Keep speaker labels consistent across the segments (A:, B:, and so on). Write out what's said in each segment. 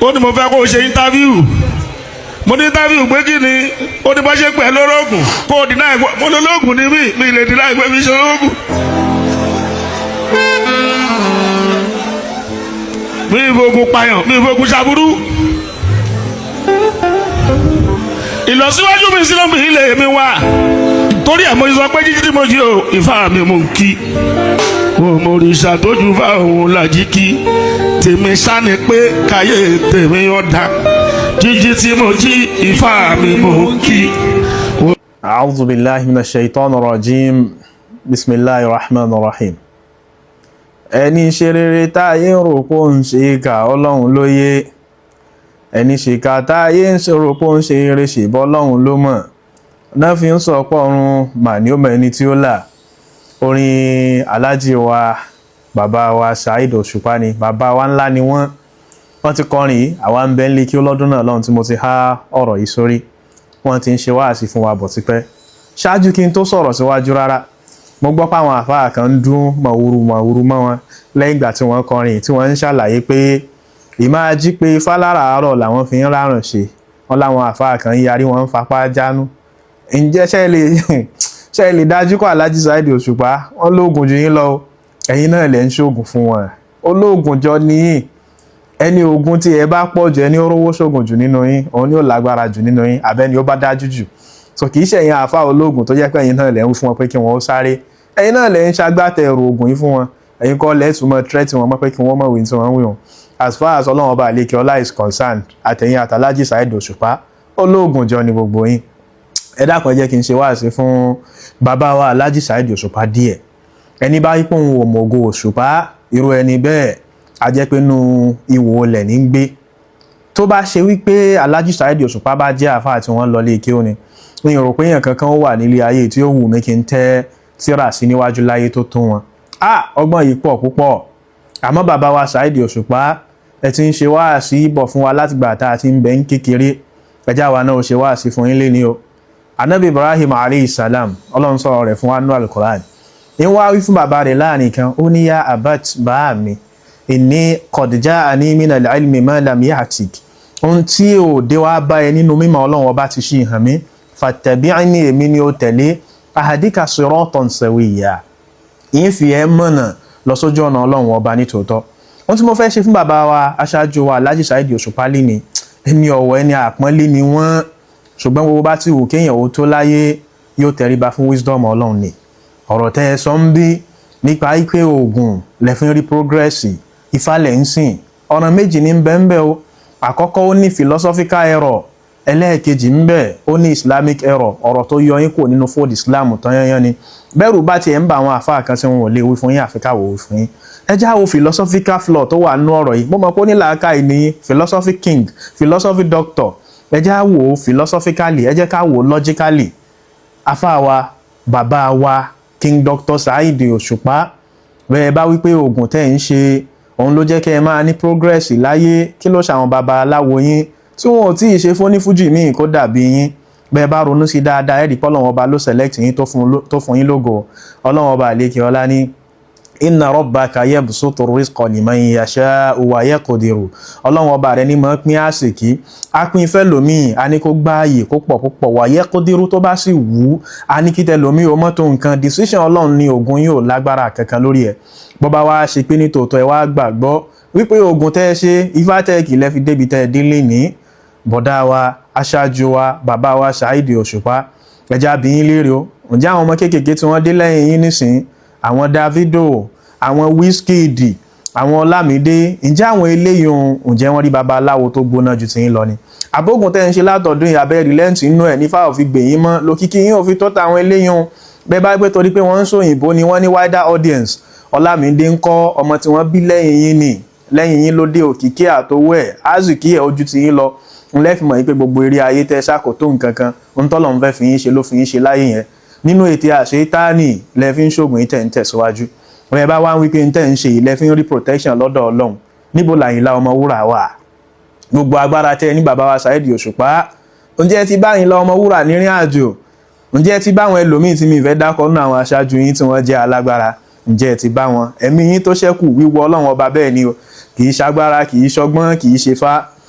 A: Ó ní mo fẹ́ kó o ṣe interview. Mo ní interview pé kí ni? Ó ní bá ṣe pẹ̀ lọ́rọ́gùn kó o deny. Mo ní olóògùn ni mí, mi lè deny pé mi ṣe olóògùn. Mi ìfogun payàn, mi ìfogun ṣàbúrú. Ìlọsíwájú mi sínú mi ilé mi wà torí ẹ̀ mo sọ pé jíjí tí mo jí o, Ifá mi mò ń kí. Òmòrìṣà tójú fá òun làjí kí. Tèmi sáni pé káyé tèmi ọ̀dà. Jíjí tí mo jí, Ifá mi mò ń kí.
B: أعوذ بالله من الشيطان الرجيم بسم الله الرحمن الرحيم. Ẹni ṣe rere táyé ń rò pé ó ń ṣe ìkà, Ọlọ́run ló yé. Ẹni ṣèkà táyé ń rò pé ó ń ṣe eré, ṣèbọ́ Ọlọ́run ló mọ̀ náà fi ń sọ pé ọ̀run mà ní ó mọ ẹni tí ó là. Orin aláàjì wa, bàbá wa Saheed Òṣùpá ni. Bàbá wa ńlá ni wọ́n. Wọ́n ti kọrin yìí, àwa ń bẹ nílé kí ó lọ́dún náà lọ́hùn tí mo ti há ọ̀rọ̀ yìí sórí. Wọ́n ti ń ṣe wáàsí fún wa bọ̀ tipẹ́. Ṣáájú kí n tó sọ̀rọ̀ síwájú rárá, mo gbọ́ pé àwọn àfáà kan ń dún mọ̀wúrú mọ̀wúrú mọ́ wọn lẹ́yìn ìgbà tí wọ́n kọrin, tí wọ́n ń ṣàlàyé pé ìmáa jí pé ifá láràárọ̀ làwọn fi ń rárùn ṣe. Wọ́n láwọn àfáà kan ń yarí, wọ́n ń fapá jánu. Ǹjẹ́ ṣe lè dájú kọ́ Alhaji Saheed Òṣùpá? Wọ́n lóògùn jù yín lọ, ẹ̀yin náà lẹ̀ ń ṣoògùn fún wọn. Olóògùn jọ níyìn. Ẹni ogun tí ẹ bá pọ̀ jù, ẹni ó rówó ṣoògùn jù nínú yín, òun ni ó lágbára jù nínú yín, àbẹ́ni ó bá dájú jù. So kì í ṣe ẹ̀yin àáfàá olóògùn tó jẹ́ pé ẹ̀yin náà lẹ̀ ń fún wọn pé kí wọ́n ó sáré, ẹ̀yin náà lẹ̀ ń ṣagbátẹrù oògùn yìí fún wọn, ẹ̀yin kọ́ lẹ̀ tún mọ́ threat wọn mọ́ pé kí wọ́n mọ̀ wí tí wọ́n ń wí wọn. As far as Ọlọ́run Ọba àlekè ọlá is concerned, àtẹ̀yìn àtàlájì Saheed Òṣùpá, olóògùn jọ ni gbogbo yín. Ẹ dákun, ẹ jẹ́ kí n ṣe wáàsí fún bàbá wa Alhaji Saheed Òṣùpá díẹ̀. Ẹni bá yí pé òun ò mọ̀go Òṣùpá, irú ẹni bẹ́ẹ̀ a jẹ́ pé inú ìwò olẹ̀ ní gbé. Tó bá ṣe wípé Alhaji Saheed Òṣùpá bá jẹ́ àáfàá tí wọ́n lọ lé kí ó ní, mi ò rò pé èèyàn kankan wà nílé ayé tí ó wù mí kí n tẹ́ tírà sí níwájú láyé tó tó wọn. Ah, ọgbọ́n yìí pọ̀ púpọ̀. Àmọ́ bàbá wa Saheed Òṣùpá, ẹ ti ń ṣe wáàsí bọ̀ fún wa látìgbà tá a ti ń bẹ ń kékeré. Ẹjá wa náà ó ṣe wáàsí fún yín léni o. Anabi Ibrahim alayhi salam, Ọlọ́run sọ̀rọ̀ rẹ̀ fún wa nínú Al-Qur'an. Ń wá wí fún bàbá rẹ̀ láàrin kan, ó ní ya abat, bá mi, inni qad ja'ani minal ilmi ma lam ya'tik. Ohun tí ò dé wá bá ẹ nínú mímọ̀, Ọlọ́run Ọba ti ṣì hàn mí. Fattabi'ni, èmi ni ó tẹ̀lé, ahdika siratan sawiyya, yín fi ẹ mọ̀nà lọ sójú ọ̀nà Ọlọ́run Ọba ní tòótọ́. Ohun tí mo fẹ́ ṣe fún bàbá wa, aṣáájú wa Alhaji Saheed Òṣùpá lé ní, ẹni ọ̀wọ̀, ẹni àpọ́nlé ni wọ́n. Ṣùgbọ́n gbogbo bá ti wù kéèyàn ó tó láyé, yóò tẹríba fún wisdom Ọlọ́run ni. Ọ̀rọ̀ tẹ́ ẹ sọ ń bí nípa pé oògùn lẹ́fín rí progress, Ifá lẹ̀ ń sìn, ọ̀nà méjì ní bẹ́ńbẹ́ o. Àkọ́kọ́, ó ní philosophical error. Ẹlẹ́ẹ̀kejì ń bẹ, ó ní Islamic error. Ọ̀rọ̀ tó yọ yín kúrò nínú fold Islam tán yányán ni. Bẹ́rù bá tiẹ̀ ń bá àwọn àfáà kan tí wọn ò lè wí fún yín, àfi ká wò ó fún yín. Ẹ já wo philosophical flaw tó wà nínú ọ̀rọ̀ yìí. Mo mọ̀ pé ó ní làákàyè ní philosophy king, philosophy doctor. Ẹ já wò ó philosophically, ẹ jẹ́ ká wò ó logically. Àfáà wa, bàbá wa King Dr. Saheed Òṣùpá, bẹ́ẹ̀ bá wí pé oògùn tẹ́ ń ṣe òun ló jẹ́ kẹ́ ẹ máa ní progress láyé, kí ló ṣàwọn baba aláwo yín tí wọn ò tí ì ṣe fónífújì míì kó dàbí yín? Bẹ́ẹ̀ bá ronú sí dáadáa, ẹ̀rí pé Ọlọ́run Ọba ló select yín tó fún yín lógo. Ọlọ́run Ọba àlékè ọlá ní inna rabbaka yabsutu rizqa liman yasha'u wa yaqdiru. Ọlọ́run Ọba rẹ̀ ní mọ́ pín àsìkí, á pín fẹ́ lòmíì, a ní kó gbáàyè kó pọ̀ púpọ̀, wa yaqdiru, tó bá sì wù ú, a ní kí tẹ lòmíì ó mọ́tò nǹkan. Decision Ọlọ́run ní, ògùn yóò lágbára kankan lórí ẹ̀. Bó bá wá ṣe pé ní tòótọ́ ẹ wá gbàgbọ́ wípé oògùn tẹ́ ẹ ṣe, ifá tẹ́ ẹ kì lẹ́ fi débi tẹ́ ẹ délé ní, bọ̀dá wa, aṣáájú wa, bàbá wa Saheed Òṣùpá, ẹja bí yín léèrè o. Ǹjẹ́ àwọn ọmọ kéékèèké tí wọ́n dé lẹ́yìn yín nísìnyí, àwọn Davido, àwọn Wizkid, àwọn Ọlámídé, ǹjẹ́ àwọn eléyìí ohun, ǹjẹ́ wọ́n rí babaláwo tó gbóná ju tiyín lọ ni? Àbógun tẹ́ ń ṣe látọ̀dún yìí, abẹ́rẹ́ lẹ́ǹtì inú ẹ̀ nífà òfin gbè yín mọ́ lókìkí yín òfin tó ta àwọn eléyìí ohun. Bẹ́ẹ̀ bá gbé torí pé wọ́n ń sòyìnbó ni wọ́n ní wider audience, Ọlámídé ń kọ́? Ọmọ tí wọ́n bí lẹ́yìn yín ni, lẹ́yìn yín ló dé. Òkìkí àtowó ẹ̀ azùkí ẹ̀ ojú ti yín lọ. Ń lẹ́fìmọ̀ yìí pé gbogbo eré ayé tẹ́ ṣàkótó nǹkan kan ń tọ́lọ̀ ń fẹ́ fi yín ṣe ló fi yín ṣe láyé yẹn. Nínú ètè àṣetáàní lẹ fi ń ṣògùn yín tẹ̀ ń tẹ̀síwájú. Ẹ bá wá ń wí pé ń tẹ̀ ń ṣe yìí lẹ fi ń rí protection lọ́dọ̀ Ọlọ́run, níbo làyìnlá Ọmọwúrà wà? Gbogbo agbára tẹ ní, bàbá wa Saheed Òṣùpá, ǹjẹ́ ti bá Àyìnlá Ọmọwúrà nírìn àjò? Ǹjẹ́ ti bá àwọn ẹlòmíì tí mi fẹ́ dákọ̀ nínú àwọn aṣáájú yín tí wọ́n jẹ́ alágbára, ǹjẹ́ ti bá wọn? Ẹ̀mí yín tó ṣẹ́kù, wíwọ Ọlọ́run Ọba bẹ́ẹ̀ ni o. Kì í ṣagbára, kì í ṣọgbọ́n, kì í ṣe fá.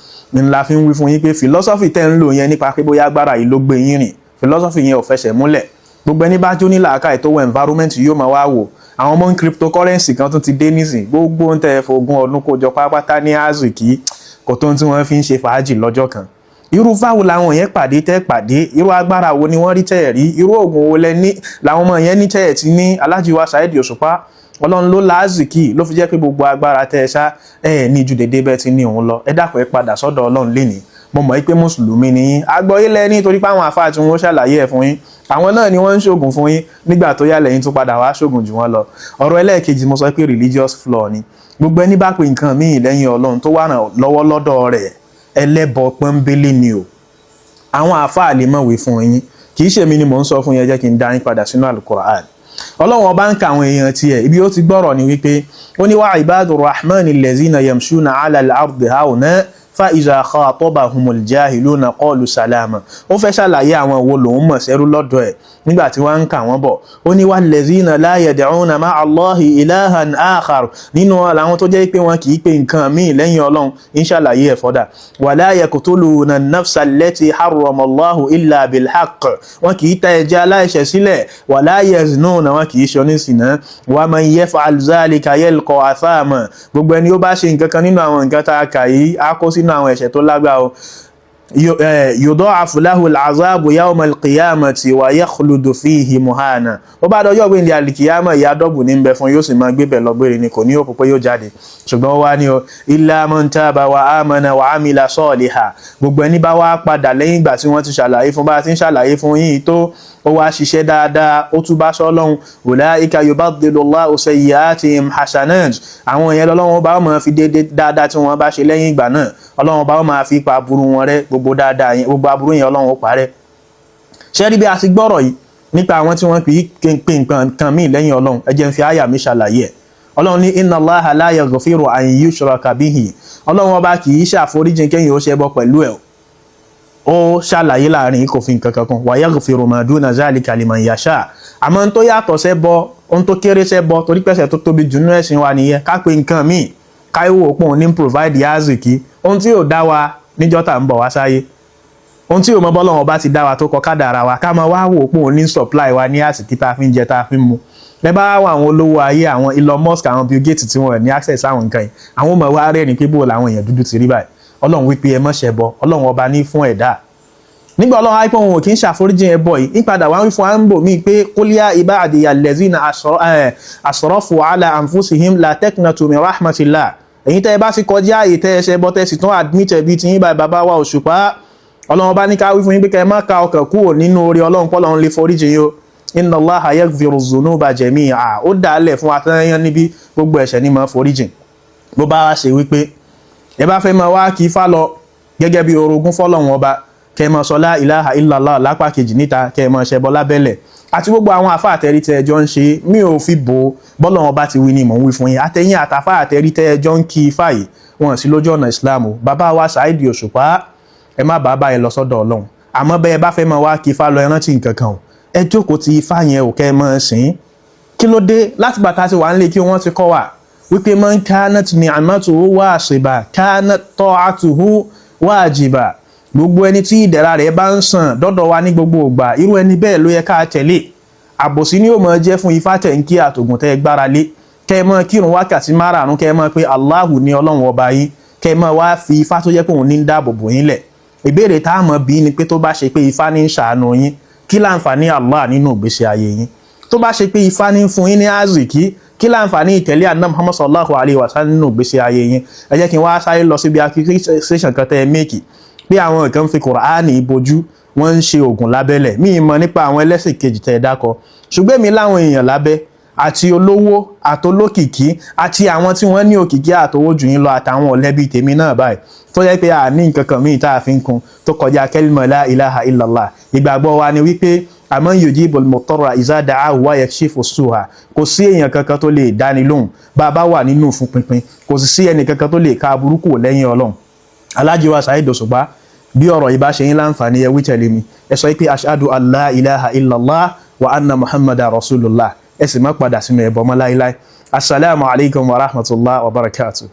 B: Ńlá fi ń wí fún yín pé philosophy tẹ́ ń lò yẹn nípa pé bóyá agbára yìí ló gbé yín rìn, philosophy yẹn ò fẹsẹ̀ múlẹ̀. Gbogbo ẹni bá jó ní làákàyè tó wọ environment yóò máa wá wò. Àwọn ọmọ cryptocurrency kan tún ti dé nísìn. Gbogbo ń tẹ́ fogún ọdún kó jọ pátápátá ní aziki, kò tó ń tí wọ́n fi ń ṣe fàájì lọ́jọ́ kan. Irú fáwo làwọn yẹn pàdé tẹ́ pàdé? Irú agbára wo ni wọ́n rí tẹ́ rí? Irú oògùn wo lẹ ní làwọn ọmọ yẹn ní tẹ́ ẹ̀ ti ní? Alhaji wa Saheed Òṣùpá, Ọlọ́run ló láàzìkì ló fi jẹ́ pé gbogbo agbára tẹ́ ẹ ṣá ẹ ní ju dédé bẹ́ẹ̀ ti ní òun lọ. Ẹ dákun, ẹ padà sọ́dọ̀ Ọlọ́run lénìí. Mo mọ̀ pé mùsùlùmí ni yín, àgbọ́yé lẹ́ni, torí pé àwọn àfáà tí wọ́n ṣàlàyé ẹ̀ fún yín, àwọn náà ni wọ́n ń ṣògùn fún yín. Nígbà tó yá, lẹ́yìn tó padà wá ṣògùn jù wọ́n lọ. Ọ̀rọ̀ ẹlẹ́ẹ̀kejì, mo sọ pé religious flaw ni. Gbogbo ẹni bá pe nǹkan míì lẹ́yìn Ọlọ́run tó wà ràn lọ́wọ́ lọ́dọ̀ rẹ̀, ẹlẹ́bọ pọ́nbélé ni o. Àwọn àáfàá lè mọ̀wé fún yín, kì í ṣèmi ni mò ń sọ fún yín. Ẹ jẹ́ kí n dá yín padà sínú Al-Qur'an. Ọlọ́run Ọba ń ka àwọn èèyàn tiẹ̀, ibi ó ti gbọ́rọ̀ ni wípé ó ní wa ibadur rahman allazina yamshuna ala al-ardi hauna fa iza khatabahumul jahiluna qalu salama. Ó fẹ́ ṣàlàyé àwọn wo lòun mọ̀ sẹ́rú lọ́dọ̀ ẹ̀. Nígbà tí wọ́n ń kà wọ́n bọ̀, ó ní wallazina la yad'una ma'a Allahi ilahan akhar. Nínú làwọn tó jẹ́ pé wọn kì í pe nǹkan míì lẹ́yìn Ọlọ́run, ń ṣàlàyé ẹ̀ fọ́dà. Wala yaqtuluna an-nafsa allati harrama Allahu illa bil-haqq. Wọn kì í ta ẹ̀jẹ̀ aláìṣẹ̀ sílẹ̀. Wala yaznuna. Wọn kì í ṣe oníṣìnà. Wa man yaf'al dhalika yalqa athama. Gbogbo ẹni ó bá ṣe nǹkan kan nínú àwọn nǹkan tá a kà yìí, á kó sínú àwọn ẹ̀ṣẹ̀ tó lágbára o. Yudha'afu lahu al-'adhabu yawma al-qiyamati wa yakhludu fihi muhana. Ó bá dọjọ́ gbé ní alìkìyàmọ̀, ìyà double ní bẹ fún, yóò sì máa gbébẹ̀ lọ gbére ni, kò ní òkú pé yóò jáde. Ṣùgbọ́n ó wá ní o illa man taba wa amana wa amila saliha. Gbogbo ẹni bá wá padà lẹ́yìn ìgbà tí wọ́n ti ṣàlàyé fún, bá ti ń ṣàlàyé fún yín tó, ó wá ṣiṣẹ́ dáadáa, ó túbá sọ́lọ́hun, ulaika yubaddilu Allahu sayyi'atihim hasanat. Àwọn yẹn lọ́lọ́run bá máa fi déédé dáadáa tí wọ́n bá ṣe lẹ́yìn ìgbà náà, Ọlọ́run bá máa fi pa aburú wọn rẹ́. Gbogbo dáadáa yẹn, gbogbo aburú yẹn, Ọlọ́run ó parẹ́. Ṣé rí bí a ti gbọ́rọ̀ yìí nípa àwọn tí wọ́n pè nǹkan kan míì lẹ́yìn Ọlọ́run? Ẹ jẹ́ n fi àyà mi ṣàlàyé ẹ̀. Ọlọ́run ní inna Allaha la yaghfiru an yushraka bihi. Ọlọ́run Ọba kì í ṣàforíjìn kéèyàn ó ṣẹbọ pẹ̀lú ẹ̀. Ó ṣàlàyé láàrin, kò fi nǹkan kankan. Wa yaghfiru ma duna zalika liman yasha. Àmọ́ ohun tó yàtọ̀ sẹ́bọ, ohun tó kéré sẹ́bọ, torí pẹ̀sẹ̀ tó tóbi jù nínú ẹ̀sìn wa nìyẹn, ká pe nǹkan míì, káíwò òpó ní provide yaziki, ohun tí ò dá wa níjọ́ tá ń bọ̀ wá sáyé, ohun tí ò mọ bọ́lọ́run Ọba ti dá wa, tó kọ kádàrá wa, ká máa wá wò pé ní supply wa ní àsìkí tá a fi ń jẹ, tá a fi ń mu. Ẹ bá wà àwọn olówó ayé, àwọn Elon Musk, àwọn Bill Gates tí wọ́n ní access àwọn nǹkan yìí, àwọn ọmọ wa rẹ́rìn pé bó làwọn èèyàn dúdú ti rí báyìí. Ọlọ́run wípé ẹ má ṣẹbọ, Ọlọ́run Ọba ní fún ẹ̀dá. Nígbà Ọlọ́run àìpọ̀ òun ò kí ń ṣàforíjì ẹbọ yìí, nípadà wá ń fún àǹbò míì pé qul ya ibadiya allazina asrafu ala anfusihim la taqnatu min rahmatillah. Èyí tẹ́ ẹ bá sì kọjá àyè, tẹ́ ẹ ṣe bọ́, tẹ́ sì tún admit ẹbí tí yín báyìí, bàbá wa Òṣùpá, Ọlọ́run bá ní ká wí fún yín pé kẹ́ ẹ má ka ọkàn kúrò nínú orí Ọlọ́run, pọ́lọ́run lè foríjì yín o. Inna Allaha yaghfiru dhunuba jami'a. Ó dálẹ̀ fún atẹ́yán níbi gbogbo ẹ̀ṣẹ̀ ní máa foríjì. Bó bá wá ṣe wípé ẹ bá fẹ́ máa wá kí ifá lọ gẹ́gẹ́ bí orogún fọ́lọ́run Ọba, kẹ́ ẹ máa sọ la ilaha illallah lápá kejì níta, kẹ́ ẹ máa ṣẹbọ lábẹ́lẹ̀, àti gbogbo àwọn àfa àtẹ̀rí tẹ́ ẹjọ́ ń ṣe, mi ò fi bò ó. Bọ́lọ́run Ọba ti wí ni mò ń wí fún yín. Àtẹ̀yìn àtàfà àtẹ̀rí tẹ́ ẹjọ́ ń kí ifá yìí, wọn sí lójú ọ̀nà Islam o. Bàbá wa Saheed Òṣùpá, ẹ má bàa báyìí lọ sọ́dọ̀ Ọlọ́run. Àmọ́ bẹ́ẹ̀ bá fẹ́ máa wá kí ifá lọ, ẹ rántí nǹkan kan o. Ẹ jókòó ti ifá yẹn ò, kẹ́ ẹ máa sìn. Kí ló dé? Láti bàtà ti wà nílé kí wọ́n ti kọ́ wa wípé man kanat ni'matuhu wasiba kanat ta'atuhu wajiba. Gbogbo ẹni tí ìdẹ̀ra rẹ̀ bá ń sàn dọ́dọ̀ wa ní gbogbo ìgbà, irú ẹni bẹ́ẹ̀ ló yẹ ká tẹ̀lé. Àbòsí ni ó máa jẹ́ fún ifá tẹ̀ ń kí àtògùn tẹ́ gbára lé. Kẹ́ ẹ máa kírun wákàtí márààrún, kẹ́ ẹ máa pé Allahu ní Ọlọ́run Ọba yín, kẹ́ ẹ máa wá fi ifá tó jẹ́ pé òun ní ń dáàbò bò yín lẹ̀. Ìbéèrè tá a mọ̀ bí ni pé, tó bá ṣe pé ifá ní ń ṣàánú yín, kí láǹfààní Allah nínú ìgbésí ayé yín? Tó bá ṣe pé ifá ní ń fún yín ní àzìkí, kí láǹfààní ìtẹ̀lé àná Muhammad sallallahu alayhi wa sallam nínú ìgbésí ayé yín? Ẹ jẹ́ kí n wá sáré lọ síbi accusation kan tẹ́ ẹ make pé àwọn kan fi Kùránì bojú, wọ́n ń ṣe oògùn lábẹ́lẹ̀. Mí mọ̀ nípa àwọn ẹlẹ́sìn kejì tẹ́ ẹ dákọ, ṣùgbọ́n èmi láwọn èèyàn lábẹ́, àti olówó àtolókìkí, àti àwọn tí wọ́n ní òkìkí àtowó jù yín lọ, àtàwọn ọ̀lẹ́bí tèmi náà báyìí, tó jẹ́ pé a ní nǹkan kan míì tá a fi ń kún tó kọjá kẹ́límọ̀ la ilaha illallah. Ìgbàgbọ́ wa ni wípé àmọ́ yujibul mutarra iza da'ahu wa yakshifu suha. Kò sí èèyàn kankan tó lè dáni lóhùn bá a bá wà nínú fún pinpin, kò sì sí ẹnì kankan tó lè ka aburú kúrò lẹ́yìn Ọlọ́run. Alhaji wa Saheed Òṣùpá, bí ọ̀rọ̀ yìí bá ṣe yín láǹfààní, ẹ wí tẹ̀lé mi. Ẹ sọ pé ashhadu an la ilaha illallah wa anna muhammadan rasulullah. Ẹ sì má padà sínú ẹbọ mọ́ láíláí. Assalamu alaikum wa rahmatullah wa barakatuh.